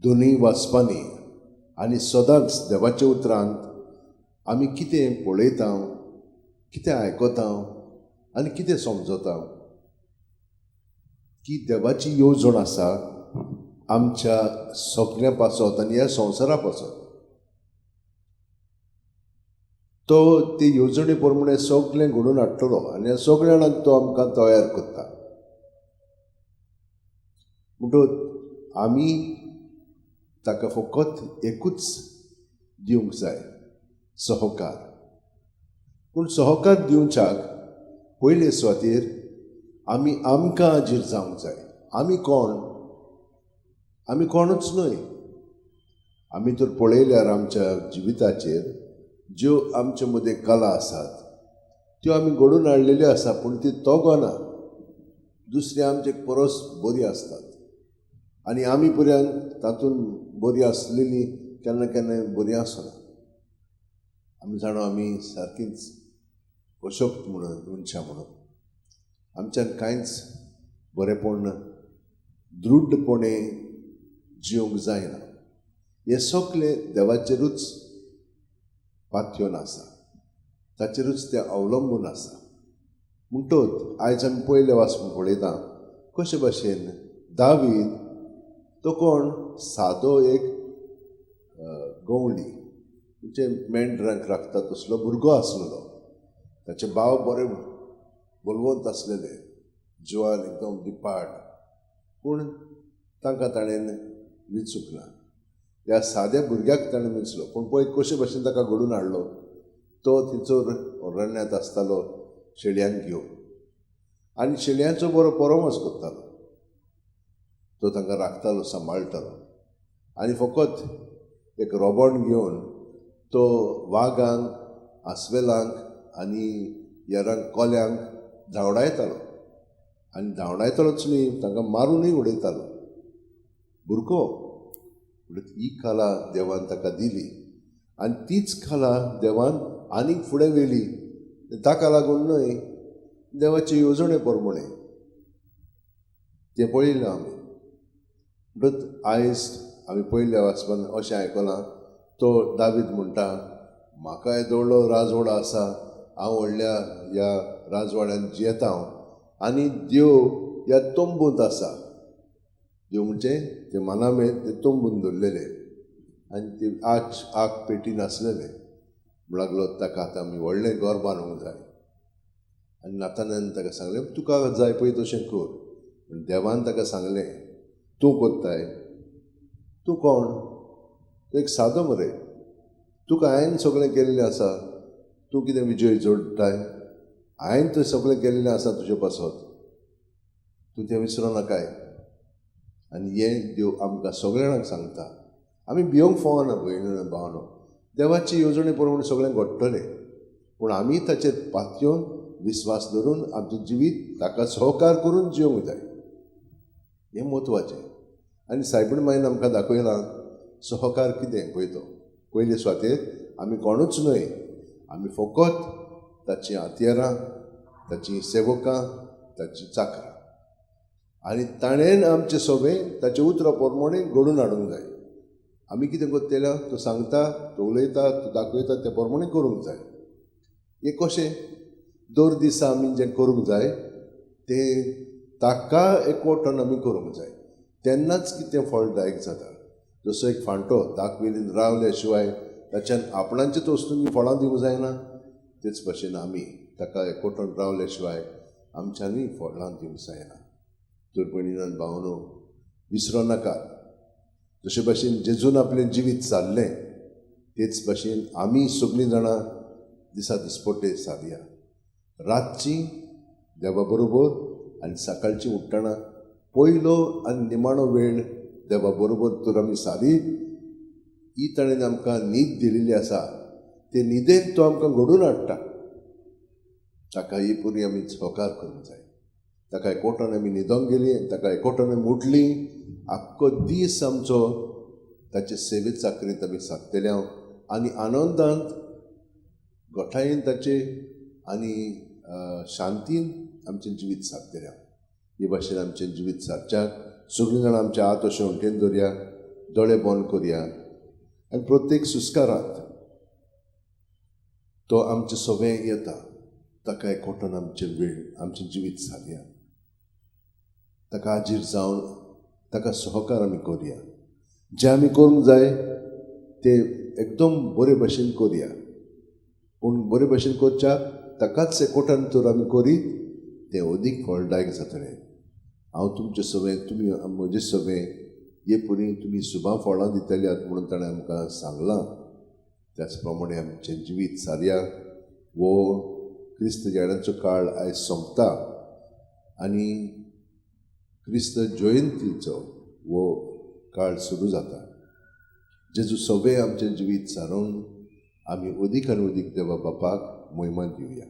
दोनूय वाचपांनी आनी सदांच देवाच्या उतरांत आमी कितें पळयता, कितें आयकता आनी कितें समजता की देवाची येवजण आसा आमच्या सगळ्यां पासत आनी ह्या संवसारा पासत. तो ते येवजणे प्रमाणे सगळें घडोवन हाडटलो आनी ह्या सगळ्या जाणांक तो आमकां तयार करता. म्हणटकच आमी ताका फकत एकूच दिवंक जाय, सहकार. पूण सहकार दिवच्याक पयले सुवातेर आमी आमकां हाजीर जावंक जाय. आमी कोण? आमी कोणूच न्हय. आमी तर पळयल्यार आमच्या जिविताचेर ज्यो आमचे मदीं कला आसात त्यो आमी घडोवन हाडलेल्यो आसा, पूण ती तगना. दुसरी आमचे परस बरी आसतात आनी आमी पर्यंत तातूंत बरी आसलेली केन्ना केन्ना बरी आसना. आमी जाणा आमी सारकीच अशक्त म्हणून, मनशां म्हणून आमच्यान कांयच बरेंपण दृढपणे जिवंक जायना. हें सगळें देवाचेरूच पातयेवन आसा, ताचेरूच तें अवलंबून आसा. म्हणटकच आयज आमी पयले वाचून पळयता कशे भाशेन दावीद तो कोण सादो एक गवळी, म्हणजे मेंढरांक राखता तसलो भुरगो आसलेलो. ताचे भाव बरे बलवंत आसलेले, जिवान एकदम दिपाट, पूण तांकां ताणें विचूंक ना. ह्या साद्या भुरग्याक ताणें विंचलो. पूण पळय कशे भाशेन ताका घडोवन हाडलो. तो थंयसर अरण्यांत आसतालो शेळयांक घेवन आनी शेळयांचो बरो परमस करतालो. तो तांकां राखतालो, सांबाळटालो आनी फकत एक रोबण घेवन तो वागांक, आस्वेलांक आनी हेरांक, कोल्यांक धांवडायतालो. आनी धांवडायतालोच न्ही, तांकां मारुनूय उडयतालो. भुरगो ही कला देवान ताका दिली आनी तीच कला देवान आनीक फुडें व्हेली. ताका लागून न्हय, देवाचे येवजणे प्रमाणे तें पळयलां आमी. म्हणटकच आयज आमी पयल्या वाचपान अशें आयकलां, तो दावीद म्हणटा, म्हाका येदो व्हडलो राजवाडो आसा, हांव व्हडल्या ह्या राजवाड्यान जियेता आनी देव ह्या तंबूंत आसा. देव म्हणजे ते मनामेत ते तंबून दवरलेले आनी ते आग पेटी नासलेले. म्हणूंक लागलो ताका आतां आमी व्हडलें घर बांदूंक जाय. आनी नातानान ताका सांगलें, तुका जाय पळय तशें कर. पूण देवान ताका सांगलें, तूं कोत्ताय, तूं कोण? तूं एक सादो मरे, तुका हांवें सगळें केल्लें आसा, तूं कितें विजय जोडटाय? हांवें तें सगळें केल्लें आसा तुजे पासत, तूं तें विसरूं नाकाय. आनी हें देव आमकां सगळ्या जाणांक सांगता. आमी भियोंक फावना भयण भावनो, देवाची येवजणे प्रमाण सगळें घडटलें. पूण आमी ताचेर पातयेवन विस्वास धरून आमचें जिवीत ताका सहकार करून जिवंक जाय. हें म्हत्वाचें. आनी सायबीण मायन आमकां दाखयलां सहकार कितें पळय. तो पयले सुवातेर आमी कोणूच न्हय, आमी फकत ताचीं हत्यारां, ताचीं सेवकां, ताचीं चाकरां. आनी ताणें आमचें सगळें ताचे उतरा प्रमाणे घडोवन हाडूंक जाय. आमी कितें करतले, तो सांगता, तो उलयता, तो दाखयता ते प्रमाणे करूंक जाय. हें कशें दर दिसा आमी जें करूंक जाय तें ताका एकवटून आमी करूंक जाय, तेन्नाच कितें फळदायक जाता. जसो एक फांटो दाखवेलीन रावल्या शिवाय ताच्यान आपणाचेच वस्तूंनी फळां दिवंक जायना, तेच भाशेन आमी ताका एकवटून रावल्या शिवाय आमच्यांनी फळां दिवंक जायना. तर भयणीन भावनो विसरो नाकात. जशे भाशेन जेजून आपलें जिवीत सारलें तेच भाशेन आमी सगळीं जाणां दिसा दिसपट्टे सादया. रातची देवा बरोबर आनी सकाळची उठ्ठना पयलो आनी निमाणो वेळ देवा बरोबर तर आमी सादीत. ही ताणें आमकां न्हीद दिलेली आसा, ते न्हिदेन तो आमकां घडोवन हाडटा. ताका ही पुरी आमी सहकार करूंक जाय. ताका एकवटान आमी न्हिदोंक गेलीं, ताका एकवटान आमी उठलीं, आख्खो दीस आमचो ताचे सेवे चाकरींत आमी सादतले आनी आनंदांत गोठायेन ताचे आनी शांतीन आमचें जिवीत सादतले. हे भाशेन आमचें जिवीत सादच्याक सगळीं जाणां आमच्या हात अशें वटेन दवरया. दोळे बंद करया आनी प्रत्येक सुस्कारांत तो आमचे सवें येता, ताका एकवटान आमचे वेळ, आमचें जिवीत सारया, ताका हाजीर जावन ताका सहकार आमी करया. जें आमी करूंक जाय तें एकदम बरे भशेन करया, पूण बरे भशेन करच्याक ताकाच एकवटान तर आमी करीत तें अदीक फळदायक जातलें. हांव तुमचे सवें, तुमी म्हजे सवें हे परी तुमी सुबां फळां दितल्यात म्हणून ताणें आमकां सांगलां. त्याच प्रमाणे आमचें जिवीत सारया. वो क्रिस्त जेणाचो काळ आयज सोंपता आनी क्रिस्त जयंतीचो वो काळ सुरू जाता. जेजू सगळें आमचें जिवीत सारोवन आमी अदीक आनी अदीक देवा बापाक मोहिमा दिवया.